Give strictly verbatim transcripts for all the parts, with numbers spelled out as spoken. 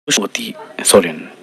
ᱯᱩᱥᱯᱚᱵᱚᱛᱤ ᱥᱚᱨᱮᱱ᱾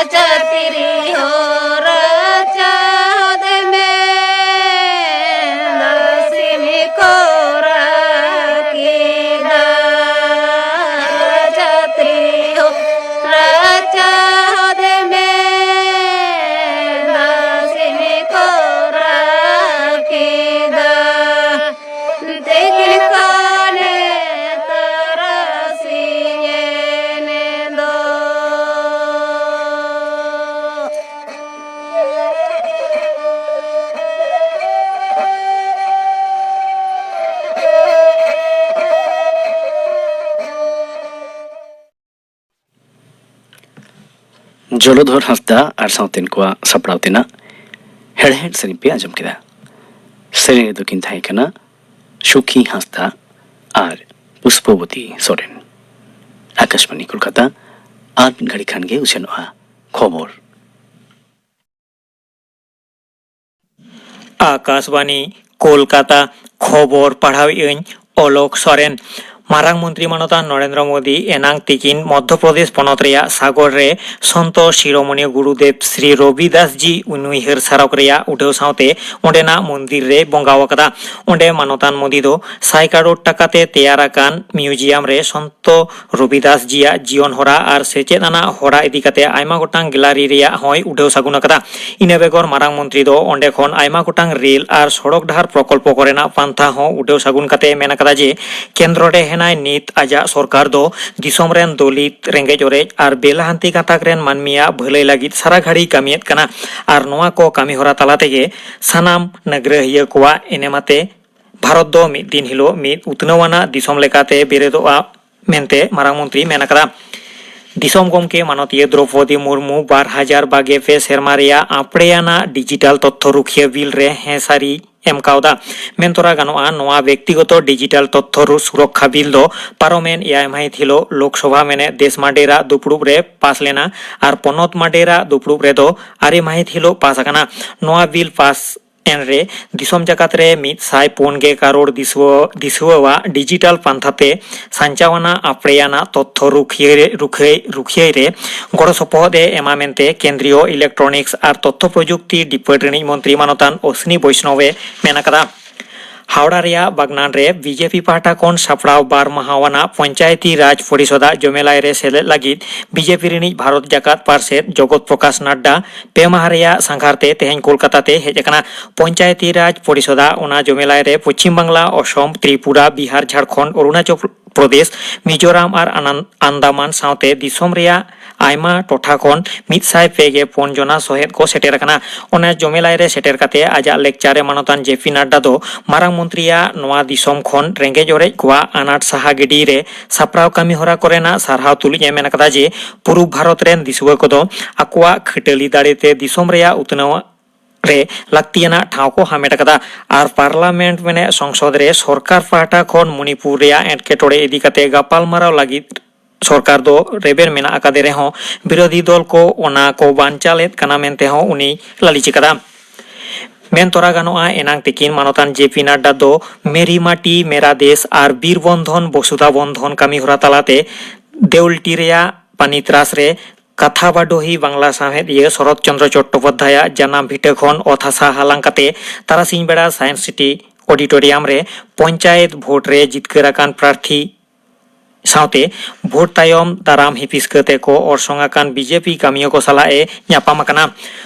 ᱪᱟᱹᱛᱨᱤ ᱦᱚᱨᱟ ᱪᱟᱦᱚᱫ ᱢᱮ, ᱫᱟᱥᱤᱢ ᱠᱚᱨᱟ ᱠᱮᱫᱟ᱾ ᱪᱟᱹᱛᱨᱤ ᱦᱚᱨᱟ ᱪᱟᱦᱚᱫ ᱢᱮ, ᱫᱟᱥᱤᱢ ᱠᱚᱨᱟ ᱠᱮᱫᱟ᱾ ᱛᱤᱠᱤᱱ ᱠᱷᱚᱱᱮ ᱛᱟᱨᱟᱥᱤᱧᱮᱱ ᱫᱚ᱾ ᱡᱚᱞᱚᱫᱷᱚᱨ ᱦᱟᱸᱥᱫᱟ ᱟᱨ ᱥᱟᱶᱛᱮᱱ ᱠᱚᱣᱟᱜ ᱥᱟᱯᱲᱟᱣ ᱛᱮᱱᱟᱜ ᱦᱮᱲᱦᱮᱫ ᱥᱮᱨᱮᱧ ᱯᱮ ᱟᱸᱡᱚᱢ ᱠᱮᱫᱟ᱾ ᱥᱮᱨᱮᱧ ᱨᱮᱫᱚ ᱠᱤᱱ ᱛᱟᱦᱮᱸ ᱠᱟᱱᱟ ᱥᱩᱠᱷᱤ ᱦᱟᱸᱥᱫᱟ ᱟᱨ ᱯᱩᱥᱯᱚᱵᱚᱛᱤ ᱥᱚᱨᱮᱱ᱾ ᱟᱠᱟᱥᱵᱟᱬᱤ ᱠᱳᱞᱠᱟᱛᱟ, ᱟᱨ ᱢᱤᱫ ᱜᱷᱟᱹᱲᱤ ᱠᱷᱟᱱ ᱜᱮ ᱩᱪᱷᱟᱹᱱᱚᱜᱼᱟ ᱠᱷᱚᱵᱚᱨ᱾ ᱟᱠᱟᱥᱵᱟᱬᱤ, ᱠᱳᱞᱠᱟᱛᱟ᱾ ᱠᱷᱚᱵᱚᱨ ᱯᱟᱲᱦᱟᱣᱮᱫ ᱟᱹᱧ ᱚᱞᱚᱠ ᱥᱚᱨᱮᱱ᱾ ᱢᱟᱨᱟᱝ ᱢᱚᱱᱛᱨᱤ ᱢᱟᱱᱚᱛᱟᱱ ᱱᱚᱨᱮᱱᱫᱨᱚ ᱢᱳᱫᱤ ᱮᱱᱟᱝ ᱛᱤᱠᱤᱱ ᱢᱚᱫᱽᱫᱷᱚ ᱯᱨᱚᱫᱮᱥ ᱯᱚᱱᱚᱛ ᱨᱮᱭᱟᱜ ᱥᱟᱜᱚᱨ ᱨᱮ ᱥᱚᱱᱛᱚ ᱥᱤᱨᱳᱢᱚᱱᱤ ᱜᱩᱨᱩᱫᱮᱵᱽ ᱥᱨᱤ ᱨᱚᱵᱤᱫᱟᱥ ᱡᱤ ᱩᱱᱩᱭᱦᱟᱹᱨ ᱥᱟᱨᱚᱠ ᱨᱮᱭᱟᱜ ᱩᱰᱷᱟᱹᱣ ᱥᱟᱶᱛᱮ ᱚᱸᱰᱮᱱᱟᱜ ᱢᱚᱱᱫᱤᱨ ᱨᱮᱭ ᱵᱚᱸᱜᱟ ᱟᱠᱟᱫᱟ᱾ ᱚᱸᱰᱮ ᱢᱟᱱᱚᱛᱟᱱ ᱢᱳᱫᱤ ᱫᱚ ᱥᱟᱭ ᱠᱟᱨᱳᱲ ᱴᱟᱠᱟ ᱛᱮ ᱛᱮᱭᱟᱨ ᱟᱠᱟᱱ ᱢᱤᱭᱩᱡᱤᱭᱟᱢ ᱨᱮ ᱥᱚᱱᱛᱚ ᱨᱚᱵᱤᱫᱟᱥ ᱡᱤᱭᱟᱜ ᱡᱤᱭᱚᱱ ᱦᱚᱨᱟ ᱟᱨ ᱥᱮᱪᱮᱫ ᱟᱱᱟᱜ ᱦᱚᱨᱟ ᱤᱫᱤ ᱠᱟᱛᱮ ᱟᱭᱢᱟ ᱜᱚᱴᱟᱝ ᱜᱮᱞᱟᱨᱤ ᱨᱮᱭᱟᱜ ᱦᱚᱸᱭ ᱩᱰᱷᱟᱹᱣ ᱥᱟᱹᱜᱩᱱ ᱟᱠᱟᱫᱟ᱾ ᱤᱱᱟᱹ ᱵᱮᱜᱚᱨ ᱢᱟᱨᱟᱝ ᱢᱚᱱᱛᱨᱤ ᱫᱚ ᱚᱸᱰᱮ ᱠᱷᱚᱱ ᱟᱭᱢᱟ ᱜᱚᱴᱟᱝ ᱨᱮᱞ ᱟᱨ ᱥᱚᱲᱚᱠ ᱰᱟᱦᱟᱨ ᱯᱨᱚᱠᱚᱞᱯᱚ ᱠᱚᱨᱮᱱᱟᱜ ᱯᱟᱱᱛᱷᱟ ᱦᱚᱸ ᱩᱰᱷᱟᱹᱣ ᱥᱟᱹᱜᱩᱱ ᱠᱟᱛᱮ ᱢᱮᱱ ᱟᱠᱟᱫᱟ ᱡᱮ ᱠᱮᱱᱫᱨᱚ ᱨᱮ ᱦᱮᱱᱟᱭ ᱱᱤᱛ ᱟᱡᱟᱜ ᱥᱚᱨᱠᱟᱨ ᱫᱚ ᱫᱤᱥᱚᱢ ᱨᱮᱱ ᱫᱚᱞᱤᱛ, ᱨᱮᱸᱜᱮᱡ ᱚᱨᱮᱡ ᱟᱨ ᱵᱮᱞᱟᱦᱟᱱᱛᱤ ᱜᱟᱛᱟᱠ ᱨᱮᱱ ᱢᱟᱹᱱᱢᱤᱭᱟᱜ ᱵᱷᱟᱹᱞᱟᱹᱭ ᱞᱟᱹᱜᱤᱫ ᱥᱟᱨᱟ ᱜᱷᱟᱹᱲᱤ ᱠᱟᱹᱢᱤᱭᱮᱫ ᱠᱟᱱᱟ ᱟᱨ ᱱᱚᱣᱟ ᱠᱚ ᱠᱟᱹᱢᱤ ᱦᱚᱨᱟ ᱛᱟᱞᱟ ᱛᱮᱜᱮ ᱥᱟᱱᱟᱢ ᱱᱟᱹᱜᱽᱨᱟᱹᱦᱤᱭᱟᱹ ᱠᱚᱣᱟᱜ ᱮᱱᱮᱢ ᱟᱛᱮ ᱵᱷᱟᱨᱚᱛ ᱫᱚ ᱢᱤᱫ ᱫᱤᱱ ᱦᱤᱞᱳᱜ ᱢᱤᱫ ᱩᱛᱱᱟᱹᱣ ᱟᱱᱟᱜ ᱫᱤᱥᱚᱢ ᱞᱮᱠᱟᱛᱮ ᱵᱮᱨᱮᱫᱚᱜᱼᱟ ᱢᱮᱱᱛᱮ ᱢᱟᱨᱟᱝ ᱢᱚᱱᱛᱨᱤ ᱢᱮᱱ ᱟᱠᱟᱫᱟ᱾ ᱫᱤᱥᱚᱢ ᱜᱚᱢᱠᱮ ᱢᱟᱱᱚᱛᱤᱭᱟᱹ ᱫᱨᱚᱣᱯᱚᱫᱤ ᱢᱩᱨᱢᱩ ᱵᱟᱨ ᱦᱟᱡᱟᱨ ᱵᱟᱜᱮ ᱯᱮ ᱥᱮᱨᱢᱟ ᱨᱮᱭᱟᱜ ᱟᱯᱲᱮᱭᱟᱱᱟᱜ ᱰᱤᱡᱤᱴᱟᱞ ᱛᱚᱛᱛᱷᱚ ᱨᱩᱠᱷᱤᱭᱟᱹ ᱵᱤᱞ ᱨᱮ ᱦᱮᱸ ᱥᱟᱹᱨᱤ ᱮᱢ ᱠᱟᱣᱫᱟ᱾ ᱢᱮᱱ ᱛᱚᱨᱟ ᱜᱟᱱᱚᱜᱼᱟ, ᱱᱚᱣᱟ ᱵᱮᱠᱛᱤᱜᱚᱛᱚ ᱰᱤᱡᱤᱴᱟᱞ ᱛᱚᱛᱛᱷᱚ ᱨᱩ-, ᱥᱩᱨᱚᱠᱠᱷᱟ ᱵᱤᱞ ᱫᱚ ᱯᱟᱨᱚᱢᱮᱱ ᱮᱭᱟᱭ ᱢᱟᱹᱦᱤᱛ ᱦᱤᱞᱳᱜ ᱞᱳᱠᱥᱚᱵᱷᱟ ᱢᱮᱱᱮᱫ ᱫᱮᱥ ᱢᱟᱰᱮᱨᱟᱜ ᱫᱩᱯᱲᱩᱵ ᱨᱮ ᱯᱟᱥ ᱞᱮᱱᱟ ᱟᱨ ᱯᱚᱱᱚᱛ ᱢᱟᱰᱮᱨᱟᱜ ᱫᱩᱯᱲᱩᱵ ᱨᱮᱫᱚ ᱟᱨᱮ ᱢᱟᱹᱦᱤᱛ ᱦᱤᱞᱳᱜ ᱯᱟᱥ ᱟᱠᱟᱱᱟ᱾ ᱱᱚᱣᱟ ᱵᱤᱞ ᱯᱟᱥ ᱮᱱᱨᱮ ᱫᱤᱥᱚᱢ ᱡᱟᱠᱟᱛ ᱨᱮ ᱢᱤᱫ ᱥᱟᱭ ᱯᱩᱱ ᱜᱮ ᱠᱟᱨᱳᱲ ᱫᱤᱥᱩᱣᱟᱹ ᱫᱤᱥᱩᱣᱟᱹᱣᱟᱜ ᱰᱤᱡᱤᱴᱟᱞ ᱯᱟᱱᱛᱷᱟ ᱛᱮ ᱥᱟᱧᱪᱟᱣ ᱟᱱᱟᱜ ᱟᱯᱲᱮ ᱟᱱᱟᱜ ᱛᱚᱛᱛᱷᱚ ᱨᱩᱠᱷᱤᱭᱟᱹ ᱨᱮ, ᱨᱩᱠᱷᱟᱹᱭ, ᱨᱩᱠᱷᱤᱭᱟᱹᱭ ᱨᱮ ᱜᱚᱲᱚ ᱥᱚᱯᱚᱦᱚᱫ ᱮ ᱮᱢᱟ ᱢᱮᱱᱛᱮ ᱠᱮᱱᱫᱨᱤᱭᱚ ᱤᱞᱮᱠᱴᱨᱚᱱᱤᱠᱥ ᱟᱨ ᱛᱚᱛᱛᱷᱚ ᱯᱨᱚᱡᱩᱠᱛᱤ ᱰᱤᱯᱟᱨᱴᱢᱮᱱᱴ ᱨᱤᱱᱤᱡ ᱢᱚᱱᱛᱨᱤ ᱢᱟᱱᱚᱛᱟᱱ ᱚᱥᱱᱤ ᱵᱳᱭᱥᱱᱚᱵ ᱮ ᱢᱮᱱ ᱟᱠᱟᱫᱟ᱾ ᱦᱟᱣᱲᱟ ᱨᱮᱭᱟᱜ ᱵᱟᱜᱽᱱᱟᱱ ᱨᱮ ᱵᱤᱡᱮᱯᱤ ᱯᱟᱦᱴᱟ ᱠᱷᱚᱱ ᱥᱟᱯᱲᱟᱣ ᱵᱟᱨ ᱢᱟᱦᱟᱣᱟᱱᱟᱜ ᱯᱚᱧᱪᱟᱭᱮᱛᱤ ᱨᱟᱡᱽ ᱯᱚᱨᱤᱥᱚᱫᱟᱜ ᱡᱚᱢᱮᱞᱟᱭ ᱨᱮ ᱥᱮᱞᱮᱫ ᱞᱟᱹᱜᱤᱫ ᱵᱤᱡᱮᱯᱤ ᱨᱤᱱᱤᱡ ᱵᱷᱟᱨᱚᱛ ᱡᱟᱠᱟᱛ ᱯᱟᱨᱥᱮᱛ ᱡᱚᱜᱚᱛ ᱯᱨᱚᱠᱟᱥ ᱱᱟᱰᱰᱟ ᱯᱮ ᱢᱟᱦᱟ ᱨᱮᱭᱟᱜ ᱥᱟᱸᱜᱷᱟᱨ ᱛᱮ ᱛᱮᱦᱮᱧ ᱠᱳᱞᱠᱟᱛᱟ ᱛᱮ ᱦᱮᱡ ᱟᱠᱟᱱᱟ᱾ ᱯᱚᱧᱪᱟᱭᱮᱛᱤ ᱨᱟᱡᱽ ᱯᱚᱨᱤᱥᱚᱫᱟᱜ ᱚᱱᱟ ᱡᱚᱢᱮᱞᱟᱭ ᱨᱮ ᱯᱚᱪᱷᱤᱢ ᱵᱟᱝᱞᱟ, ᱚᱥᱚᱢ, ᱛᱨᱤᱯᱩᱨᱟ, ᱵᱤᱦᱟᱨ, ᱡᱷᱟᱲᱠᱷᱚᱸᱰ, ᱚᱨᱩᱱᱟᱪᱚᱞ ᱯᱨᱚᱫᱮᱥ, ᱢᱤᱡᱳᱨᱟᱢ ᱟᱨ ᱟᱱᱟᱱ-, ᱟᱱᱫᱟᱢᱟᱱ ᱥᱟᱶᱛᱮ ᱫᱤᱥᱚᱢ ᱨᱮᱭᱟᱜ ᱟᱭᱢᱟ ᱴᱚᱴᱷᱟ ᱠᱷᱚᱱ ᱢᱤᱫ ᱥᱟᱭ ᱯᱮ ᱜᱮ ᱯᱩᱱ ᱡᱚᱱᱟ ᱥᱚᱦᱮᱫ ᱠᱚ ᱥᱮᱴᱮᱨ ᱟᱠᱟᱱᱟ᱾ ᱚᱱᱟ ᱡᱚᱢᱮᱞᱟᱭ ᱨᱮ ᱥᱮᱴᱮᱨ ᱠᱟᱛᱮ ᱟᱡᱟᱜ ᱞᱮᱠᱪᱟᱨ ᱨᱮ ᱢᱟᱱᱚᱛᱟᱱ ᱡᱮ ᱯᱤ ᱱᱟᱰᱰᱟ ᱫᱚ ᱢᱟᱨᱟᱝ ᱢᱚᱱᱛᱨᱤᱭᱟᱜ ᱱᱚᱣᱟ ᱫᱤᱥᱚᱢ ᱠᱷᱚᱱ ᱨᱮᱸᱜᱮᱡ ᱚᱨᱮᱡ ᱠᱚᱣᱟᱜ ᱟᱱᱟᱴ ᱥᱟᱦᱟ ᱜᱤᱰᱤ ᱨᱮ ᱥᱟᱯᱲᱟᱣ ᱠᱟᱹᱢᱤ ᱦᱚᱨᱟ ᱠᱚᱨᱮᱱᱟᱜ ᱥᱟᱨᱦᱟᱣ ᱛᱩᱞᱩᱡ ᱮ ᱢᱮᱱ ᱟᱠᱟᱫᱟ ᱡᱮ ᱯᱩᱨᱩᱵ ᱵᱷᱟᱨᱚᱛ ᱨᱮᱱ ᱫᱤᱥᱩᱣᱟᱹ ᱠᱚᱫᱚ ᱟᱠᱚᱣᱟᱜ ᱠᱷᱟᱹᱴᱟᱹᱞᱤ ᱫᱟᱲᱮ ᱛᱮ ᱫᱤᱥᱚᱢ ᱨᱮᱭᱟᱜ ᱩᱛᱱᱟᱹᱣ ᱨᱮ ᱞᱟᱹᱠᱛᱤᱭᱟᱱᱟᱜ ᱴᱷᱟᱶ ᱠᱚ ᱦᱟᱢᱮᱴ ᱟᱠᱟᱫᱟ ᱟᱨ ᱯᱟᱨᱞᱟᱢᱮᱱᱴ ᱢᱮᱱᱮᱫ ᱥᱚᱝᱥᱚᱫ ᱨᱮ ᱥᱚᱨᱠᱟᱨ ᱯᱟᱦᱴᱟ ᱠᱷᱚᱱ ᱢᱚᱱᱤᱯᱩᱨ ᱨᱮᱭᱟᱜ ᱮᱴᱠᱮᱴᱚᱬᱮ ᱤᱫᱤ ᱠᱟᱛᱮ ᱜᱟᱯᱟᱞᱢᱟᱨᱟᱣ ᱞᱟᱹᱜᱤᱫ ᱥᱚᱨᱠᱟᱨ ᱫᱚ ᱨᱮᱵᱮᱱ ᱢᱮᱱᱟᱜ ᱟᱠᱟᱫᱮ ᱨᱮᱦᱚᱸ ᱵᱤᱨᱳᱫᱷᱤ ᱫᱚᱞ ᱠᱚ ᱚᱱᱟ ᱠᱚ ᱵᱟᱧᱪᱟᱞ ᱮᱫ ᱠᱟᱱᱟ ᱢᱮᱱᱛᱮ ᱦᱚᱸ ᱩᱱᱤ ᱞᱟᱹᱞᱤᱥ ᱟᱠᱟᱫᱟ᱾ ᱢᱮᱱ ᱛᱚᱨᱟ ᱜᱟᱱᱚᱜᱼᱟ, ᱮᱱᱟᱝ ᱛᱤᱠᱤᱱ ᱢᱟᱱᱚᱛᱟᱱ ᱡᱮ ᱯᱤ ᱱᱟᱰᱰᱟ ᱫᱚ ᱢᱮᱨᱤ ᱢᱟᱴᱤ ᱢᱮᱨᱟ ᱫᱮᱥ ᱟᱨ ᱵᱤᱨ ᱵᱚᱱᱫᱷᱚᱱ ᱵᱚᱥᱩᱫᱷᱟ ᱵᱚᱱᱫᱷᱚᱱ ᱠᱟᱹᱢᱤ ᱦᱚᱨᱟ ᱛᱟᱞᱟᱛᱮ ᱫᱮᱣᱞᱴᱤ ᱨᱮᱭᱟᱜ ᱯᱟᱱᱤᱛᱨᱟᱥ ᱨᱮ ᱠᱟᱛᱷᱟ ᱵᱟᱰᱳᱦᱤ ᱵᱟᱝᱞᱟ ᱥᱟᱶᱦᱮᱫᱤᱭᱟᱹ ᱥᱚᱨᱚᱛ ᱪᱚᱱᱫᱨᱚ ᱪᱚᱴᱴᱳᱯᱟᱫᱽᱫᱷᱟᱭᱟᱜ ᱡᱟᱱᱟᱢ ᱵᱷᱤᱴᱟᱹ ᱠᱷᱚᱱ ᱚᱛ ᱦᱟᱥᱟ ᱦᱟᱞᱟᱝ ᱠᱟᱛᱮ ᱛᱟᱨᱟᱥᱤᱧ ᱵᱮᱲᱟ ᱥᱟᱭᱮᱱᱥ ᱥᱤᱴᱤ ᱚᱰᱤᱴᱳᱨᱤᱭᱟᱢ ᱨᱮ ᱯᱚᱧᱪᱟᱭᱮᱛ ᱵᱷᱳᱴ ᱨᱮ ᱡᱤᱛᱠᱟᱹᱨ ᱟᱠᱟᱱ ᱯᱨᱟᱨᱛᱷᱤ ᱥᱟᱶᱛᱮ ᱵᱷᱳᱴ ᱛᱟᱭᱚᱢ ᱫᱟᱨᱟᱢ ᱦᱤᱯᱤᱥ ᱠᱟᱹᱛᱮ ᱠᱚ ᱚᱨᱥᱚᱝ ᱟᱠᱟᱱ ᱵᱤᱡᱮᱯᱤ ᱠᱟᱹᱢᱤᱭᱟᱹ ᱠᱚ ᱥᱟᱞᱟᱜ ᱮ ᱧᱟᱯᱟᱢ ᱟᱠᱟᱱᱟ᱾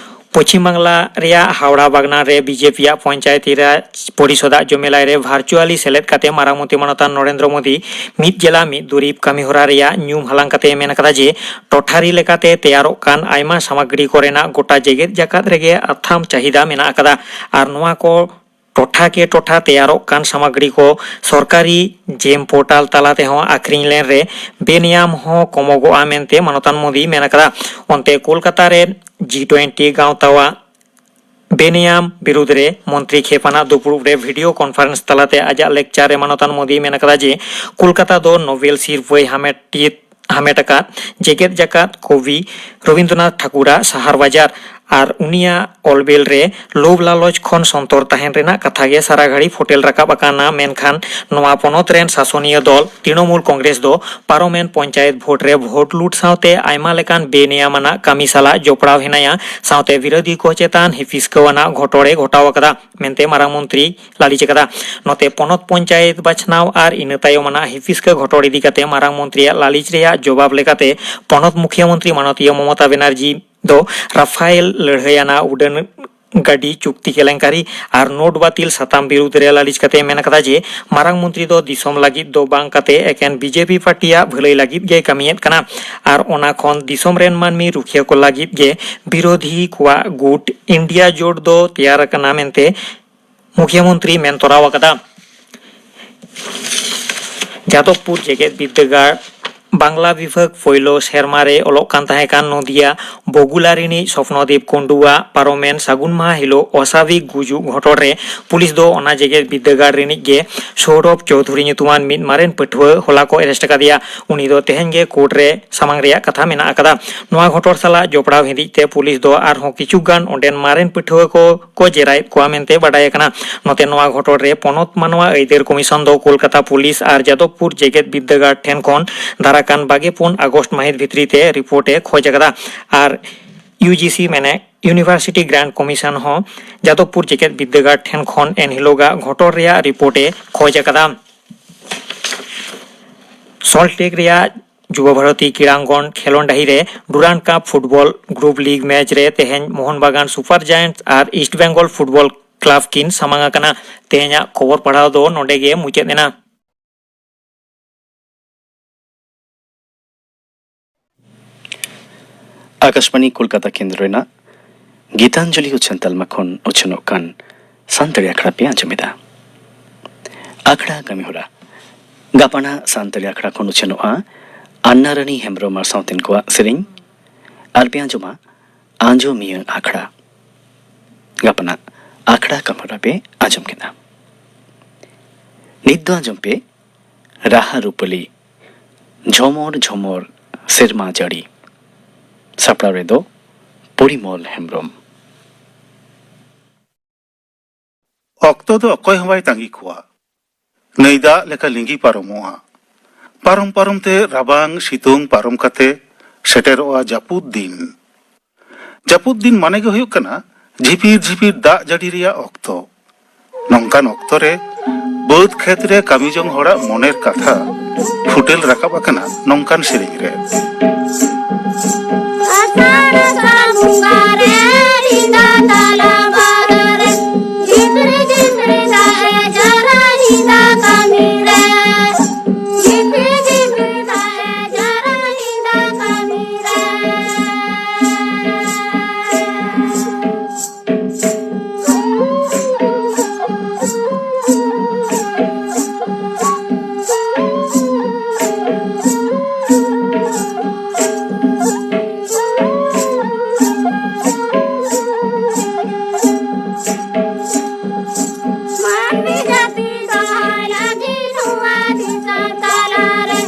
ᱯᱚᱪᱷᱤᱢ ᱵᱟᱝᱞᱟ ᱨᱮᱭᱟᱜ ᱦᱟᱣᱲᱟ ᱵᱟᱜᱽᱱᱟ ᱨᱮ ᱵᱤᱡᱮᱯᱤᱭᱟᱜ ᱯᱚᱧᱪᱟᱭᱮᱛᱤ ᱨᱟᱡᱽ ᱯᱚᱨᱤᱥᱚᱫᱟᱜ ᱡᱚᱢᱮᱞᱟᱭ ᱨᱮ ᱵᱷᱟᱨᱪᱩᱣᱟᱞᱤ ᱥᱮᱞᱮᱫ ᱠᱟᱛᱮ ᱢᱟᱨᱟᱝ ᱢᱚᱱᱛᱨᱤ ᱢᱟᱱᱚᱛᱟᱱ ᱱᱚᱨᱮᱱᱫᱨᱚ ᱢᱳᱫᱤ ᱢᱤᱫ ᱡᱮᱞᱟ ᱢᱤᱫ ᱫᱩᱨᱤᱵᱽ ᱠᱟᱹᱢᱤ ᱦᱚᱨᱟ ᱨᱮᱭᱟᱜ ᱧᱩᱢ ᱦᱟᱞᱟᱝ ᱠᱟᱛᱮ ᱢᱮᱱ ᱟᱠᱟᱫᱟ ᱡᱮ ᱴᱚᱴᱷᱟᱨᱤ ᱞᱮᱠᱟᱛᱮ ᱛᱮᱭᱟᱨᱚᱜ ᱠᱟᱱ ᱟᱭᱢᱟ ᱥᱟᱢᱟᱜᱽᱨᱤ ᱠᱚᱨᱮᱱᱟᱜ ᱜᱚᱴᱟ ᱡᱮᱜᱮᱛ ᱡᱟᱠᱟᱛ ᱨᱮᱜᱮ ᱟᱛᱷᱟᱢ ᱪᱟᱦᱤᱫᱟ ᱢᱮᱱᱟᱜ ᱟᱠᱟᱫᱟ ᱟᱨ ᱱᱚᱣᱟ ᱠᱚ ᱴᱚᱴᱷᱟ ᱠᱮ ᱴᱚᱴᱷᱟ ᱛᱮᱭᱟᱨᱚᱜ ᱠᱟᱱ ᱥᱟᱢᱟᱜᱽᱨᱤ ᱠᱚ ᱥᱚᱨᱠᱟᱨᱤ ᱡᱮᱢ ᱯᱳᱨᱴᱟᱞ ᱛᱟᱞᱟ ᱛᱮᱦᱚᱸ ᱟᱠᱷᱨᱤᱧ ᱞᱮᱱ ᱨᱮ ᱵᱮᱱᱮᱭᱟᱢ ᱦᱚᱸ ᱠᱚᱢᱚᱜᱚᱜᱼᱟ ᱢᱮᱱᱛᱮ ᱢᱟᱱᱚᱛᱟᱱ ᱢᱳᱫᱤᱭ ᱢᱮᱱ ᱟᱠᱟᱫᱟ᱾ ᱚᱱᱛᱮ ᱠᱳᱞᱠᱟᱛᱟ ᱨᱮ ᱡᱤ ᱴᱩᱭᱮᱱᱴᱤ ᱜᱟᱶᱛᱟᱣᱟᱜ ᱵᱮᱱᱮᱭᱟᱢ ᱵᱤᱨᱩᱫᱽ ᱨᱮ ᱢᱚᱱᱛᱨᱤ ᱠᱷᱮᱯᱟᱱᱟᱜ ᱫᱩᱯᱲᱩᱵ ᱨᱮ ᱵᱷᱤᱰᱤᱭᱳ ᱠᱚᱱᱯᱷᱟᱨᱮᱱᱥ ᱛᱟᱞᱟᱛᱮ ᱟᱡᱟᱜ ᱞᱮᱠᱪᱟᱨ ᱨᱮ ᱢᱟᱱᱚᱛᱟᱱ ᱢᱳᱫᱤᱭ ᱢᱮᱱ ᱟᱠᱟᱫᱟ ᱡᱮ ᱠᱳᱞᱠᱟᱛᱟ ᱫᱚ ᱱᱳᱵᱮᱞ ᱥᱤᱨᱯᱟᱹᱭ ᱦᱟᱢᱮᱴ ᱦᱟᱢᱮᱴ ᱟᱠᱟᱫ ᱡᱮᱜᱮᱛ ᱡᱟᱠᱟᱛ ᱠᱚᱵᱤ ᱨᱚᱵᱤᱱᱫᱨᱚᱱᱟᱛᱷ ᱴᱷᱟᱠᱩᱨᱟᱜ ᱥᱟᱦᱟᱨ ᱵᱟᱡᱟᱨ ᱟᱨ ᱩᱱᱤᱭᱟᱜ ᱚᱞᱵᱮᱞ ᱨᱮ ᱞᱳᱵᱷ ᱞᱟᱞᱚᱪ ᱠᱷᱚᱱ ᱥᱚᱱᱛᱚᱨ ᱛᱟᱦᱮᱱ ᱨᱮᱱᱟᱜ ᱠᱟᱛᱷᱟ ᱜᱮ ᱥᱟᱨᱟ ᱜᱷᱟᱹᱲᱤ ᱯᱷᱚᱴᱮᱞ ᱨᱟᱠᱟᱵ ᱟᱠᱟᱱᱟ᱾ ᱢᱮᱱᱠᱷᱟᱱ ᱱᱚᱣᱟ ᱯᱚᱱᱚᱛ ᱨᱮᱱ ᱥᱟᱥᱚᱱᱤᱭᱟᱹ ᱫᱚᱞ ᱛᱨᱤᱱᱚᱢᱩᱞ ᱠᱚᱝᱜᱨᱮᱥ ᱫᱚ ᱯᱟᱨᱚᱢᱮᱱ ᱯᱚᱧᱪᱟᱭᱮᱛ ᱵᱷᱳᱴ ᱨᱮ ᱵᱷᱳᱴ ᱞᱩᱴ ᱥᱟᱶᱛᱮ ᱟᱭᱢᱟ ᱞᱮᱠᱟᱱ ᱵᱮᱱᱤᱭᱟᱢ ᱟᱱᱟᱜ ᱠᱟᱹᱢᱤ ᱥᱟᱞᱟᱜ ᱡᱚᱯᱲᱟᱣ ᱦᱮᱱᱟᱭᱟ, ᱥᱟᱶᱛᱮ ᱵᱤᱨᱳᱫᱷᱤ ᱠᱚ ᱪᱮᱛᱟᱱ ᱦᱤᱯᱤᱥᱠᱟᱹᱣ ᱟᱱᱟᱜ ᱜᱷᱚᱴᱚᱲ ᱮ ᱜᱷᱚᱴᱟᱣ ᱟᱠᱟᱫᱟ ᱢᱮᱱᱛᱮ ᱢᱟᱨᱟᱝ ᱢᱚᱱᱛᱨᱤ ᱞᱟᱹᱞᱤᱥ ᱟᱠᱟᱫᱟ᱾ ᱱᱚᱛᱮ ᱯᱚᱱᱚᱛ ᱯᱚᱧᱪᱟᱭᱮᱛ ᱵᱟᱪᱷᱱᱟᱣ ᱟᱨ ᱤᱱᱟᱹ ᱛᱟᱭᱚᱢ ᱟᱱᱟᱜ ᱦᱤᱯᱤᱥᱠᱟᱹ ᱜᱷᱚᱴᱚᱲ ᱤᱫᱤ ᱠᱟᱛᱮ ᱢᱟᱨᱟᱝ ᱢᱚᱱᱛᱨᱤᱭᱟᱜ ᱞᱟᱹᱞᱤᱥ ᱨᱮᱭᱟᱜ ᱡᱚᱵᱟᱵ ᱞᱮᱠᱟᱛᱮ ᱯᱚᱱᱚᱛ ᱢᱩᱠᱷᱤᱭᱟᱹ ᱢᱚᱱᱛᱨᱤ ᱢᱟᱱᱚᱛᱤᱭᱟᱹ ᱢᱚᱢᱚᱛᱟ ᱵᱮᱱᱟᱨᱡᱤ ᱫᱚ ᱨᱟᱯᱷᱟᱭᱮᱞ ᱞᱟᱹᱲᱦᱟᱹᱭ ᱟᱱᱟᱜ ᱩᱰᱟᱹᱱ ᱜᱟᱹᱰᱤ ᱪᱩᱠᱛᱤ ᱠᱮᱞᱮᱝᱠᱟᱨᱤ ᱟᱨ ᱱᱳᱴ ᱵᱟᱹᱛᱤᱞ ᱥᱟᱛᱟᱢ ᱵᱤᱨᱩᱫᱽ ᱨᱮ ᱞᱟᱹᱞᱤᱥ ᱠᱟᱛᱮ ᱢᱮᱱ ᱟᱠᱟᱫᱟ ᱡᱮ ᱢᱟᱨᱟᱝ ᱢᱚᱱᱛᱨᱤ ᱫᱚ ᱫᱤᱥᱚᱢ ᱞᱟᱹᱜᱤᱫ ᱫᱚ ᱵᱟᱝ ᱠᱟᱛᱮ ᱮᱠᱮᱱ ᱵᱤᱡᱮᱯᱤ ᱯᱟᱨᱴᱤᱭᱟᱜ ᱵᱷᱟᱹᱞᱟᱹᱭ ᱞᱟᱹᱜᱤᱫ ᱜᱮ ᱠᱟᱹᱢᱤᱭᱮᱫ ᱠᱟᱱᱟ ᱟᱨ ᱚᱱᱟ ᱠᱷᱚᱱ ᱫᱤᱥᱚᱢ ᱨᱮᱱ ᱢᱟᱹᱱᱢᱤ ᱨᱩᱠᱷᱤᱭᱟᱹ ᱠᱚ ᱞᱟᱹᱜᱤᱫ ᱜᱮ ᱵᱤᱨᱳᱫᱷᱤ ᱠᱚᱣᱟᱜ ᱜᱩᱴ ᱤᱱᱰᱤᱭᱟ ᱡᱳᱴ ᱫᱚ ᱛᱮᱭᱟᱨ ᱟᱠᱟᱱᱟ ᱢᱮᱱᱛᱮ ᱢᱩᱠᱷᱭᱟᱹ ᱢᱚᱱᱛᱨᱤ ᱢᱮᱱ ᱛᱚᱨᱟᱣ ᱟᱠᱟᱫᱟ᱾ ᱡᱟᱫᱚᱵᱽᱯᱩᱨ ᱡᱮᱜᱮᱛ ᱵᱤᱨᱫᱟᱹᱜᱟᱲ ᱵᱟᱝᱞᱟ ᱵᱤᱵᱷᱟᱜᱽ ᱯᱳᱭᱞᱳ ᱥᱮᱨᱢᱟ ᱨᱮ ᱚᱞᱚᱜ ᱠᱟᱱ ᱛᱟᱦᱮᱸ ᱠᱟᱱ ᱱᱚᱫᱤᱭᱟ ᱵᱚᱜᱩᱞᱟ ᱨᱤᱱᱤᱡ ᱥᱚᱯᱱᱚᱫᱮᱵ ᱠᱩᱱᱰᱩᱣᱟᱜ ᱯᱟᱨᱚᱢᱮᱱ ᱥᱟᱹᱜᱩᱱ ᱢᱟᱦᱟ ᱦᱤᱞᱳᱜ ᱚᱥᱟᱵᱷᱤᱠ ᱜᱩᱡᱩᱜ ᱜᱷᱚᱴᱚᱱ ᱨᱮ ᱯᱩᱞᱤᱥ ᱫᱚ ᱚᱱᱟ ᱡᱮᱜᱮᱛ ᱵᱤᱨᱫᱟᱹᱜᱟᱲ ᱨᱤᱱᱤᱡ ᱜᱮ ᱥᱳᱣᱨᱚᱵᱷ ᱪᱳᱣᱫᱷᱩᱨᱤ ᱧᱩᱛᱩᱢᱟᱱ ᱢᱤᱫ ᱢᱟᱨᱮᱱ ᱯᱟᱹᱴᱷᱩᱣᱟᱹ ᱦᱚᱞᱟ ᱠᱚ ᱟᱨᱮᱥᱴ ᱟᱠᱟᱫᱮᱭᱟ᱾ ᱩᱱᱤ ᱫᱚ ᱛᱮᱦᱮᱧ ᱜᱮ ᱠᱳᱨᱴ ᱨᱮ ᱥᱟᱢᱟᱝ ᱨᱮᱭᱟᱜ ᱠᱟᱛᱷᱟ ᱢᱮᱱᱟᱜ ᱟᱠᱟᱫᱟ᱾ ᱱᱚᱣᱟ ᱜᱷᱚᱴᱚᱱ ᱥᱟᱞᱟᱜ ᱡᱚᱯᱲᱟᱣ ᱦᱤᱫᱤᱡ ᱛᱮ ᱯᱩᱞᱤᱥ ᱫᱚ ᱟᱨᱦᱚᱸ ᱠᱤᱪᱷᱩ ᱜᱟᱱ ᱚᱸᱰᱮᱱ ᱢᱟᱨᱮᱱ ᱯᱟᱹᱴᱷᱩᱣᱟᱹ ᱠᱚ ᱠᱚ ᱡᱮᱨᱟᱭᱮᱫ ᱠᱚᱣᱟ ᱢᱮᱱᱛᱮ ᱵᱟᱰᱟᱭ ᱟᱠᱟᱱᱟ᱾ ᱱᱚᱛᱮ ᱱᱚᱣᱟ ᱜᱷᱚᱴᱚᱱ ᱨᱮ ᱯᱚᱱᱚᱛ ᱢᱟᱱᱣᱟ ᱟᱹᱭᱫᱟᱹᱨ ᱠᱚᱢᱤᱥᱚᱱ ᱫᱚ ᱠᱳᱞᱠᱟᱛᱟ ᱯᱩᱞᱤᱥ ᱟᱨ ᱡᱟᱫᱚᱵᱽᱯᱩᱨ ᱡᱮᱜᱮᱛ ᱵᱤᱨᱫᱟᱹᱜᱟᱲ ᱴᱷᱮᱱ ᱠᱷᱚᱱ ᱫᱟᱨᱟᱠᱟᱱ ᱵᱟᱜᱮ ᱯᱩᱱ ᱟᱜᱚᱥᱴ ᱢᱟᱹᱦᱤᱛ ᱵᱷᱤᱛᱨᱤ ᱛᱮ ᱨᱤᱯᱳᱨᱴ ᱮ ᱠᱷᱚᱡᱽ ᱟᱠᱟᱫᱟ᱾ ᱟᱨ ᱭᱩ ᱡᱤ ᱥᱤ ᱢᱮᱱᱮ ᱤᱭᱩᱱᱤᱵᱷᱟᱨᱥᱤᱴᱤ ᱜᱨᱟᱱᱴ ᱠᱚᱢᱤᱥᱚᱱ ᱦᱚᱸ ᱡᱟᱫᱚᱵᱽᱯᱩᱨ ᱡᱮᱜᱮᱛ ᱵᱤᱨᱫᱟᱹᱜᱟᱲ ᱴᱷᱮᱱ ᱠᱷᱚᱱ ᱮᱱᱦᱤᱞᱳᱜᱟᱜ ᱜᱷᱚᱴᱚᱱ ᱨᱮᱭᱟᱜ ᱨᱤᱯᱳᱨᱴ ᱮ ᱠᱷᱚᱡᱽ ᱟᱠᱟᱫᱟ᱾ ᱥᱚᱞᱴ ᱞᱮᱠ ᱨᱮᱭᱟᱜ ᱡᱩᱵᱟ ᱵᱷᱟᱨᱚᱛᱤ ᱠᱨᱤᱲᱟᱝᱜᱚᱱ ᱠᱷᱮᱞᱚᱸᱰ ᱰᱟᱹᱦᱤ ᱨᱮ ᱰᱩᱨᱟᱱᱰ ᱠᱟᱯ ᱯᱷᱩᱴᱵᱚᱞ ᱜᱨᱩᱯ ᱞᱤᱜᱽ ᱢᱮᱪ ᱨᱮ ᱛᱮᱦᱮᱧ ᱢᱳᱦᱚᱱ ᱵᱟᱜᱟᱱ ᱥᱩᱯᱟᱨ ᱡᱟᱭᱮᱱᱴᱥ ᱟᱨ ᱤᱥᱴ ᱵᱮᱝᱜᱚᱞ ᱯᱷᱩᱴᱵᱚᱞ ᱠᱞᱟᱵᱽ ᱠᱤᱱ ᱥᱟᱢᱟᱝ ᱟᱠᱟᱱᱟ᱾ ᱛᱮᱦᱮᱧᱟᱜ ᱠᱷᱚᱵᱚᱨ ᱯᱟᱲᱦᱟᱣ ᱫᱚ ᱱᱚᱰᱮ ᱜᱮ ᱢᱩᱪᱟᱹᱫ ᱮᱱᱟ᱾ ᱟᱠᱟᱥᱵᱟᱬᱤ ᱠᱳᱞᱠᱟᱛᱟ ᱠᱮᱱᱫᱨᱚ ᱨᱮᱱᱟᱜ ᱜᱤᱛᱟᱧᱡᱚᱞᱤ ᱩᱪᱷᱟᱹᱱ ᱛᱟᱞᱢᱟ ᱠᱷᱚᱱ ᱩᱪᱷᱟᱹᱱᱚᱜ ᱠᱟᱱ ᱥᱟᱱᱛᱟᱲᱤ ᱟᱠᱷᱲᱟ ᱯᱮ ᱟᱸᱡᱚᱢᱮᱫᱟ᱾ ᱟᱠᱷᱲᱟ ᱠᱟᱹᱢᱤᱦᱚᱨᱟ᱾ ᱜᱟᱯᱟᱱᱟᱜ ᱥᱟᱱᱛᱟᱲᱤ ᱟᱠᱷᱲᱟ ᱠᱷᱚᱱ ᱩᱪᱷᱟᱹᱱᱚᱜᱼᱟ ᱟᱱᱱᱟ ᱨᱟᱱᱤ ᱦᱮᱢᱵᱨᱚᱢ ᱟᱨ ᱥᱟᱶᱛᱮᱱ ᱠᱚᱣᱟᱜ ᱥᱮᱨᱮᱧ᱾ ᱟᱨ ᱯᱮ ᱟᱸᱡᱚᱢᱟ ᱟᱸᱡᱚᱢᱤᱭᱟᱹ ᱟᱠᱷᱲᱟ᱾ ᱜᱟᱯᱟᱱᱟᱜ ᱟᱠᱷᱲᱟ ᱠᱟᱹᱢᱤᱦᱚᱨᱟ ᱯᱮ ᱟᱸᱡᱚᱢ ᱠᱮᱫᱟ᱾ ᱱᱤᱛ ᱫᱚ ᱟᱸᱡᱚᱢ ᱯᱮ ᱨᱟᱦᱟ ᱨᱩᱯᱟᱹᱞᱤ, ᱡᱷᱚᱢᱚᱨ ᱡᱷᱚᱢᱚᱨ ᱥᱮᱨᱢᱟ ᱡᱟᱹᱲᱤ᱾ ᱥᱟᱯᱲᱟᱣ ᱨᱮᱫᱚ ᱯᱚᱨᱤᱢᱚᱞ ᱦᱮᱢᱵᱨᱚᱢ᱾ ᱚᱠᱛᱚ ᱫᱚ ᱚᱠᱚᱭ ᱦᱚᱸ ᱵᱟᱭ ᱛᱟᱺᱜᱤ ᱠᱚᱣᱟ᱾ ᱱᱟᱹᱭ ᱫᱟᱜ ᱞᱮᱠᱟ ᱞᱤᱸᱜᱤ ᱯᱟᱨᱚᱢᱚᱜᱼᱟ᱾ ᱯᱟᱨᱚᱢ ᱯᱟᱨᱚᱢ ᱛᱮ ᱨᱟᱵᱟᱝ ᱥᱤᱛᱩᱝ ᱯᱟᱨᱚᱢ ᱠᱟᱛᱮ ᱥᱮᱴᱮᱨᱚᱜᱼᱟ ᱡᱟᱹᱯᱩᱫ ᱫᱤᱱ᱾ ᱡᱟᱹᱯᱩᱫ ᱫᱤᱱ ᱢᱟᱱᱮ ᱜᱮ ᱦᱩᱭᱩᱜ ᱠᱟᱱᱟ ᱡᱷᱤᱯᱤᱨ ᱡᱷᱤᱯᱤᱨ ᱫᱟᱜ ᱡᱟᱹᱲᱤ ᱨᱮᱭᱟᱜ ᱚᱠᱛᱚ᱾ ᱱᱚᱝᱠᱟᱱ ᱚᱠᱛᱚ ᱨᱮ ᱵᱟᱹᱫᱽ ᱠᱷᱮᱛ ᱨᱮ ᱠᱟᱹᱢᱤ ᱡᱚᱝ ᱦᱚᱲᱟᱜ ᱢᱚᱱᱮᱨ ᱠᱟᱛᱷᱟ ᱯᱷᱩᱴᱮᱞ ᱨᱟᱠᱟᱵ ᱟᱠᱟᱱᱟ ᱱᱚᱝᱠᱟᱱ ᱥᱮᱨᱮᱧ ᱨᱮ᱾ ᱟᱥᱟᱲ ᱥᱟᱱ ᱵᱚᱸᱜᱟ ᱨᱮ ᱨᱤᱸᱫᱟ ᱛᱟᱞᱟ ᱵᱟᱫ ᱨᱮ ᱡᱷᱤᱯᱨᱤ ᱡᱷᱤᱯᱨᱤ ᱫᱟᱜ ᱮ ᱡᱚᱨᱚ ᱨᱤᱸᱫᱟ ᱠᱟᱹᱢᱤ ᱨᱮ᱾ ᱡᱷᱤᱯᱨᱤ ᱡᱷᱤᱯᱨᱤ ᱫᱟᱜ ᱮ ᱡᱚᱨᱚ ᱨᱤᱸᱫᱟ ᱠᱟᱹᱢᱤ ᱨᱮ᱾ ᱢᱟᱹᱱᱢᱤ ᱡᱟᱹᱛᱤ ᱫᱚᱦᱚᱭ ᱞᱟᱹᱜᱤᱫ ᱱᱚᱣᱟ ᱫᱤᱥᱚᱢ ᱛᱟᱞᱟᱨᱮ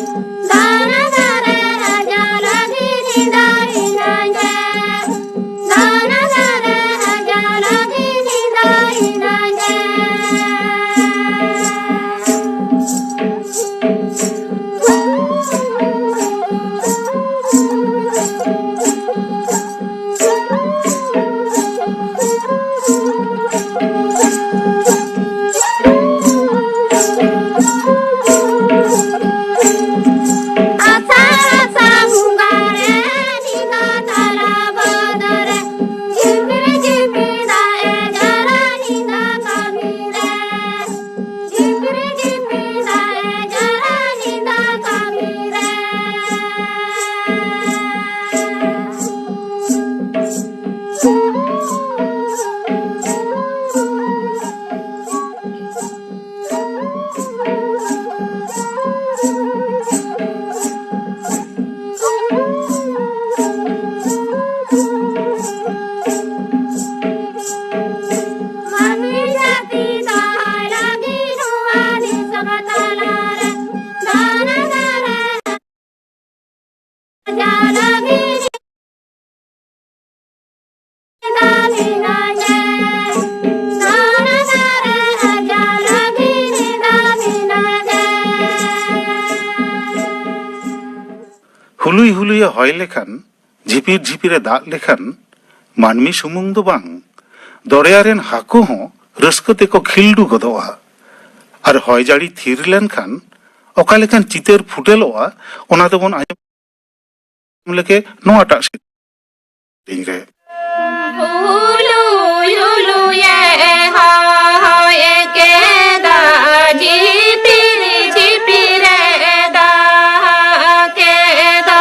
ᱫᱟᱨᱟ ᱫᱟᱨᱮ ᱨᱟᱡᱟ ᱞᱟᱹᱜᱤᱫ ᱱᱤᱫᱟᱹ ᱤᱱᱟᱹᱧ ᱫᱟᱨᱟ ᱫᱟᱨᱮ ᱨᱟᱡᱟ ᱞᱟᱹᱜᱤᱫ ᱱᱤᱫᱟᱹ ᱤᱱᱟᱹᱧ ᱦᱩᱞᱩᱭ ᱦᱩᱞᱩᱭᱮ ᱦᱚᱭ ᱞᱮᱠᱷᱟᱱ, ᱡᱷᱤᱯᱤᱨ ᱡᱷᱤᱯᱤᱨᱮ ᱫᱟᱜ ᱞᱮᱠᱷᱟᱱ, ᱢᱟᱹᱱᱢᱤ ᱥᱩᱢᱩᱝ ᱫᱚ ᱵᱟᱝ, ᱫᱚᱨᱭᱟ ᱨᱮᱱ ᱦᱟᱹᱠᱩ ᱦᱚᱸ ᱨᱟᱹᱥᱠᱟᱹ ᱛᱮᱠᱚ ᱠᱷᱤᱞᱰᱩ ᱜᱚᱫᱚᱜᱼᱟ᱾ ᱟᱨ ᱦᱚᱭ ᱡᱟᱹᱲᱤ ᱛᱷᱤᱨ ᱞᱮᱱᱠᱷᱟᱱ ᱚᱠᱟ ᱞᱮᱠᱟᱱ ᱪᱤᱛᱟᱹᱨ ᱯᱷᱩᱴᱮᱞᱚᱜᱼᱟ, ᱚᱱᱟ ᱫᱚᱵᱚᱱ ᱟᱸᱡᱚᱢ ᱞᱮᱠᱮ ᱱᱚᱣᱟᱴᱟᱜ ᱥᱮᱨᱮᱧ ᱨᱮ᱾ ᱦᱩᱞᱩᱭ ᱦᱩᱞᱩᱭᱮ ᱦᱚᱭ ᱠᱮᱫᱟ, ᱡᱷᱤᱯᱤᱨ ᱡᱷᱤᱯᱤᱨᱮ ᱫᱟᱜ ᱠᱮᱫᱟ᱾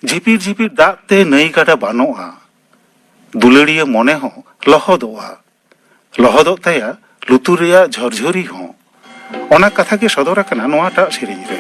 ᱡᱷᱤᱯᱤᱨ ᱡᱷᱤᱯᱤᱨ ᱫᱟᱜ ᱛᱮ ᱱᱟᱹᱭ ᱜᱟᱰᱟ ᱵᱟᱱᱚᱜᱼᱟ᱾ ᱫᱩᱞᱟᱹᱲᱤᱭᱟᱹ ᱢᱚᱱᱮ ᱦᱚᱸ ᱞᱚᱦᱚᱫᱚᱜᱼᱟ᱾ ᱞᱚᱦᱚᱫᱚᱜ ᱛᱟᱭᱟ ᱞᱩᱛᱩᱨ ᱨᱮᱭᱟᱜ ᱡᱷᱚᱨᱡᱷᱚᱨᱤ ᱦᱚᱸ᱾ ᱚᱱᱟ ᱠᱟᱛᱷᱟ ᱜᱮ ᱥᱚᱫᱚᱨ ᱟᱠᱟᱱᱟ ᱱᱚᱣᱟᱴᱟᱜ ᱥᱮᱨᱮᱧ ᱨᱮ᱾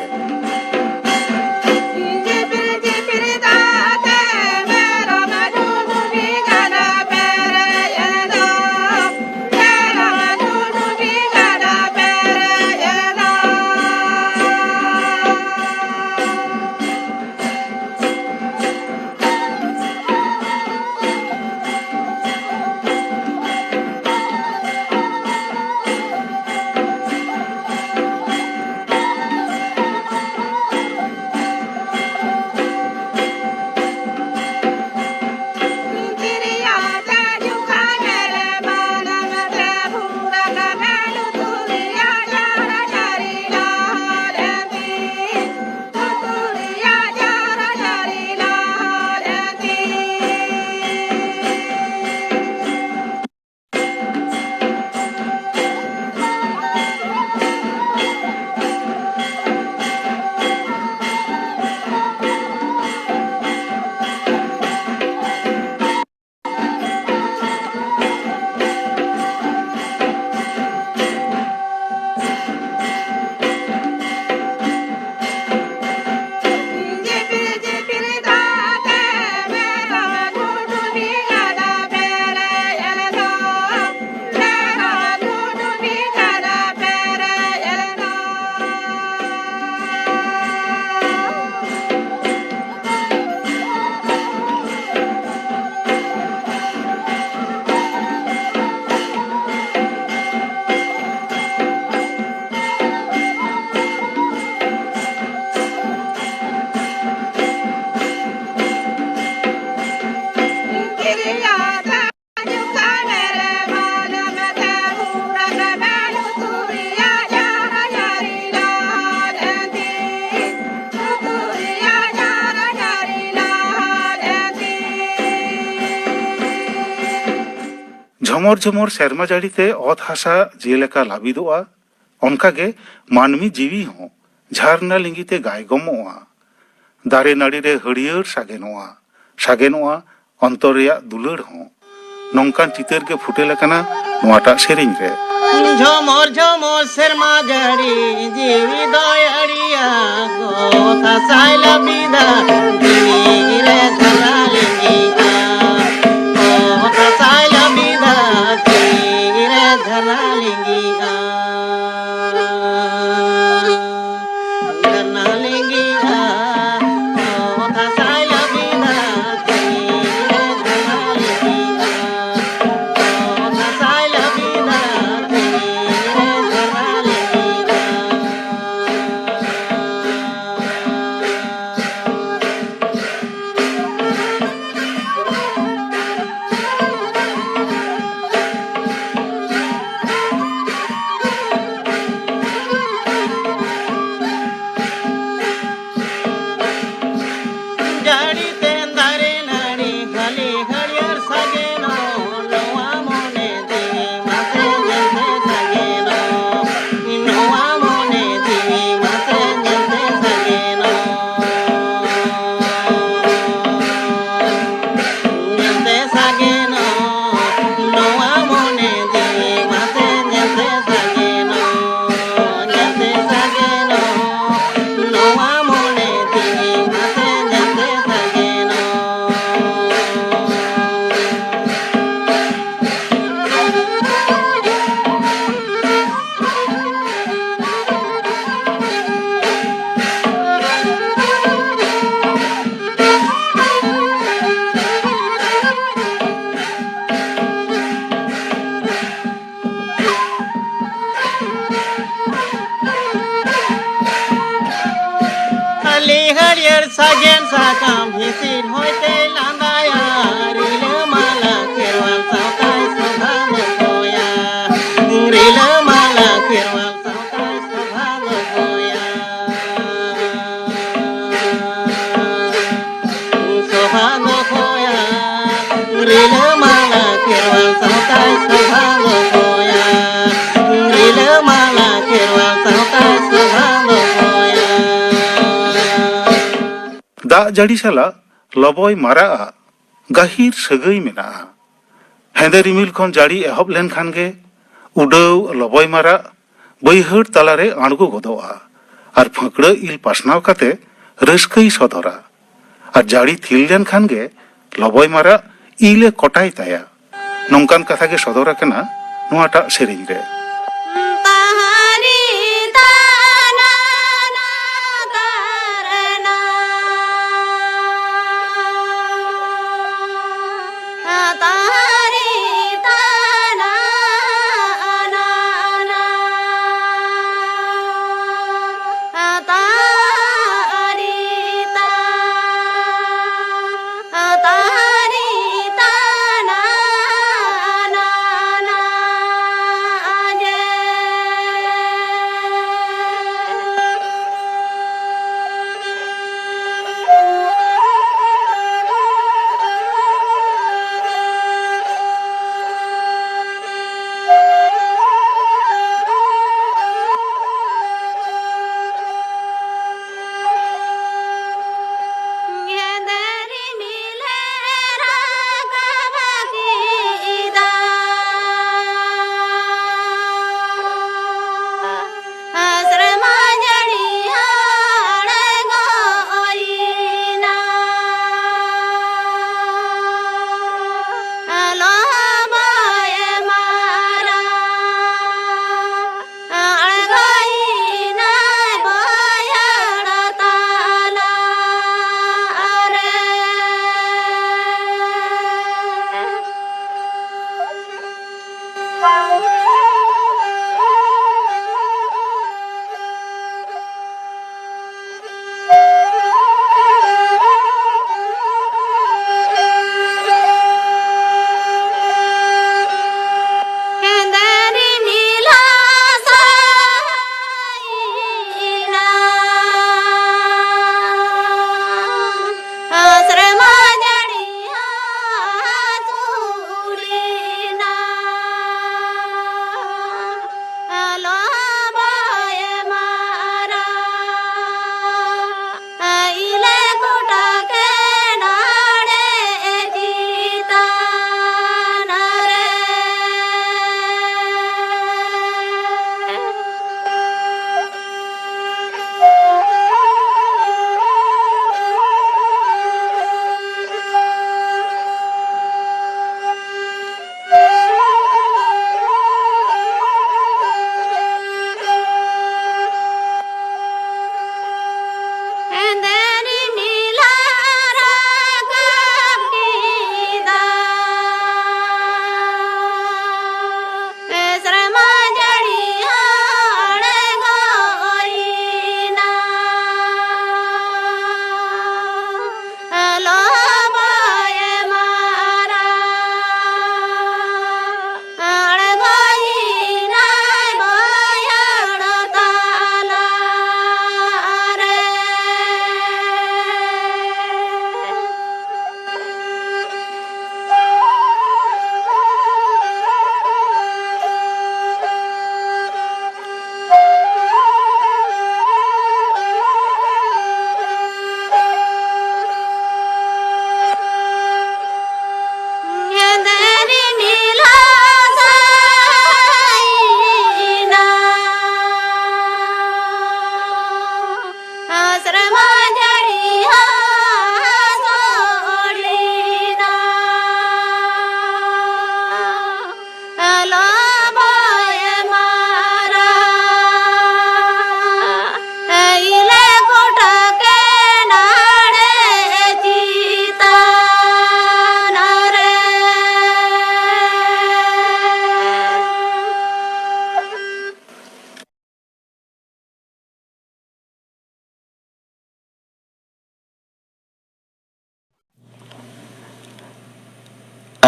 ᱡᱷᱚᱢᱚᱨ ᱡᱷᱚᱢᱚᱨ ᱥᱮᱨᱢᱟ ᱡᱟᱹᱲᱤ ᱛᱮ ᱚᱛ ᱦᱟᱥᱟ ᱡᱮᱞᱮᱠᱟ ᱞᱟᱹᱵᱤᱫᱚᱜᱼᱟ, ᱚᱱᱠᱟᱜᱮ ᱢᱟᱹᱱᱢᱤ ᱡᱤᱣᱤ ᱦᱚᱸ ᱡᱷᱟᱨᱱᱟ ᱞᱤᱸᱜᱤ ᱛᱮ ᱜᱟᱭᱜᱚᱢᱚᱜᱼᱟ᱾ ᱫᱟᱨᱮ ᱱᱟᱹᱲᱤ ᱨᱮ ᱦᱟᱹᱨᱭᱟᱹᱲ ᱥᱟᱜᱮᱱᱚᱜᱼᱟ, ᱥᱟᱜᱮᱱᱚᱜᱼᱟ ᱚᱱᱛᱚᱨ ᱨᱮᱭᱟᱜ ᱫᱩᱞᱟᱹᱲ ᱦᱚᱸ᱾ ᱱᱚᱝᱠᱟᱱ ᱪᱤᱛᱟᱹᱨ ᱜᱮ ᱯᱷᱩᱴᱮᱞ ᱟᱠᱟᱱᱟ ᱱᱚᱣᱟᱴᱟᱜ ᱥᱮᱨᱮᱧ ᱨᱮ᱾ ᱡᱷᱚᱢᱚᱨ ᱡᱷᱚᱢᱚᱨ ᱥᱮᱨᱢᱟ ᱡᱟᱹᱲᱤ, ᱡᱤᱣᱤ ᱫᱚᱭ ᱟᱹᱲᱤᱭᱟ, ᱚᱛ ᱦᱟᱥᱟᱭ ᱞᱟᱹᱵᱤᱫᱟ, ᱫᱷᱤᱨᱤ ᱨᱮ ᱫᱷᱟᱨᱟ ᱞᱤᱸᱜᱤᱜᱼᱟ᱾ ᱚᱛ ᱦᱟᱥᱟᱭ ᱞᱟᱹᱵᱤᱫᱟ, ᱫᱷᱤᱨᱤ ᱨᱮ ᱫᱷᱟᱨᱟ ᱞᱤᱸᱜᱤᱜᱼᱟ᱾ ᱫᱷᱟᱨᱟ ᱞᱤᱸᱜᱤᱜᱼᱟ, ᱚᱛ ᱦᱟᱥᱟᱭ ᱞᱟᱹᱵᱤᱫᱟ, ᱫᱷᱤᱨᱤ ᱨᱮ ᱫᱷᱟᱨᱟ ᱞᱤᱸᱜᱤᱜᱼᱟ᱾ ᱡᱟᱹᱲᱤ ᱛᱮ ᱫᱟᱨᱮ ᱱᱟᱹᱲᱤ ᱦᱟᱹᱞᱤ ᱦᱟᱹᱨᱭᱟᱹᱲ ᱥᱟᱜᱮᱱᱚᱜ, ᱱᱚᱣᱟ ᱢᱚᱱᱮ ᱡᱤᱣᱤ ᱢᱟᱥᱮ ᱧᱮᱞᱛᱮ ᱥᱟᱜᱮᱱᱚᱜ, ᱱᱚᱣᱟ ᱢᱚᱱᱮ ᱡᱤᱣᱤ ᱢᱟᱥᱮ ᱧᱮᱞᱛᱮ ᱥᱟᱜᱮᱱᱚᱜ, ᱧᱮᱞᱛᱮ ᱥᱟᱜᱮᱱᱚᱜ, ᱱᱚᱣᱟ ᱢᱚᱱᱮ ᱡᱤᱣᱤ ᱢᱟᱥᱮ ᱧᱮᱞᱛᱮ ᱥᱟᱜᱮᱱᱚᱜ, ᱧᱮᱞᱛᱮ ᱥᱟᱜᱮᱱᱚᱜ, ᱱᱚᱣᱟ ᱢᱚᱱᱮ ᱡᱤᱣᱤ ᱢᱟᱥᱮ ᱧᱮᱞᱛᱮ ᱥᱟᱜᱮᱱᱚᱜ᱾ ᱦᱟᱹᱞᱤ ᱦᱟᱹᱨᱭᱟᱹᱲ ᱥᱟᱜᱮᱱ ᱥᱟᱠᱟᱢ ᱦᱤᱸᱥᱤᱫ ᱦᱚᱭ ᱛᱮᱭ ᱞᱟᱸᱫᱟᱭᱟ, ᱨᱤᱞᱟᱹᱢᱟᱞᱟ ᱠᱷᱮᱨᱣᱟᱞ ᱥᱟᱶᱛᱟᱭ ᱥᱚᱵᱷᱟ ᱫᱚᱦᱚᱭᱟ, ᱨᱤᱞᱟᱹᱢᱟᱞᱟ ᱠᱷᱮᱨᱣᱟᱞ ᱥᱟᱶᱛᱟᱭ ᱥᱚᱵᱷᱟ ᱫᱚᱦᱚᱭᱟ᱾ ᱥᱚᱵᱷᱟ ᱫᱚᱦᱚᱭᱟ, ᱨᱤᱞᱟᱹᱢᱟᱞᱟ ᱠᱷᱮᱨᱣᱟᱞ ᱥᱟᱶᱛᱟᱭ ᱥᱚᱵᱷᱟ ᱫᱚᱦᱚᱭᱟ, ᱨᱤᱞᱟᱹᱢᱟᱞᱟ ᱠᱷᱮᱨᱣᱟᱞ ᱥᱟᱶᱛᱟᱭ ᱥᱚᱵᱷᱟ ᱫᱚᱦᱚᱭᱟ᱾ ᱫᱟᱜ ᱡᱟᱹᱲᱤ ᱥᱟᱞᱟᱜ ᱞᱚᱵᱚᱭ ᱢᱟᱨᱟᱜ ᱟᱜ ᱜᱟᱹᱦᱤᱨ ᱥᱟᱹᱜᱟᱹᱭ ᱢᱮᱱᱟᱜᱼᱟ᱾ ᱦᱮᱸᱫᱮ ᱨᱤᱢᱤᱞ ᱠᱷᱚᱱ ᱡᱟᱹᱲᱤ ᱮᱦᱚᱵ ᱞᱮᱱᱠᱷᱟᱱ ᱜᱮ ᱩᱰᱟᱹᱣ ᱞᱚᱵᱚᱭ ᱢᱟᱨᱟᱜ ᱵᱟᱹᱭᱦᱟᱹᱲ ᱛᱟᱞᱟᱨᱮ ᱟᱬᱜᱚ ᱜᱚᱫᱚᱜᱼᱟ ᱟᱨ ᱯᱷᱟᱹᱠᱲᱟᱹ ᱤᱞ ᱯᱟᱥᱱᱟᱣ ᱠᱟᱛᱮ ᱨᱟᱹᱥᱠᱟᱹᱭ ᱥᱚᱫᱚᱨᱟ᱾ ᱟᱨ ᱡᱟᱹᱲᱤ ᱛᱷᱤᱨ ᱞᱮᱱᱠᱷᱟᱱ ᱜᱮ ᱞᱚᱵᱚᱭ ᱢᱟᱨᱟᱜ ᱤᱞ ᱮ ᱠᱚᱴᱟᱭ ᱛᱟᱭᱟ᱾ ᱱᱚᱝᱠᱟᱱ ᱠᱟᱛᱷᱟ ᱜᱮ ᱥᱚᱫᱚᱨ ᱟᱠᱟᱱᱟ ᱱᱚᱣᱟᱴᱟᱜ ᱥᱮᱨᱮᱧ ᱨᱮ᱾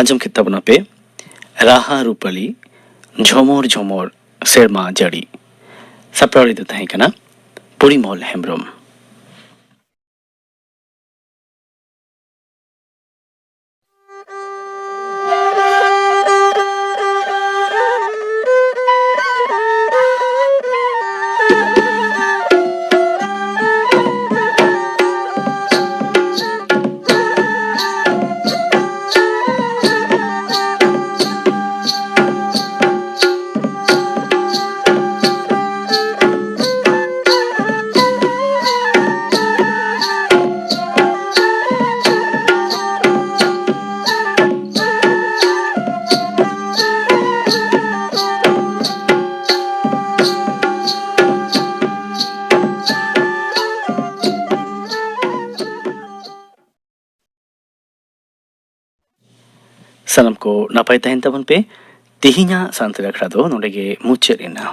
ᱟᱸᱡᱚᱢ ᱠᱮᱫ ᱛᱟᱵᱚᱱᱟ ᱯᱮ ᱨᱟᱦᱟ ᱨᱩᱯᱟᱹᱞᱤ, ᱡᱷᱚᱢᱚᱨ ᱡᱷᱚᱢᱚᱨ ᱥᱮᱨᱢᱟ ᱡᱟᱹᱲᱤ᱾ ᱥᱟᱯᱲᱟᱣᱤᱡ ᱫᱚ ᱛᱟᱦᱮᱸ ᱠᱟᱱᱟ ᱯᱚᱨᱤᱢᱚᱞ ᱦᱮᱢᱵᱨᱚᱢ᱾ ᱥᱟᱱᱟᱢ ᱠᱚ ᱱᱟᱯᱟᱭ ᱛᱟᱦᱮᱱ ᱛᱟᱵᱚᱱ ᱯᱮ᱾ ᱛᱮᱦᱮᱧᱟᱜ ᱥᱟᱱᱛᱟᱲᱤ ᱟᱠᱷᱲᱟ ᱫᱚ ᱱᱚᱰᱮ ᱜᱮ ᱢᱩᱪᱟᱹᱫ ᱮᱱᱟ᱾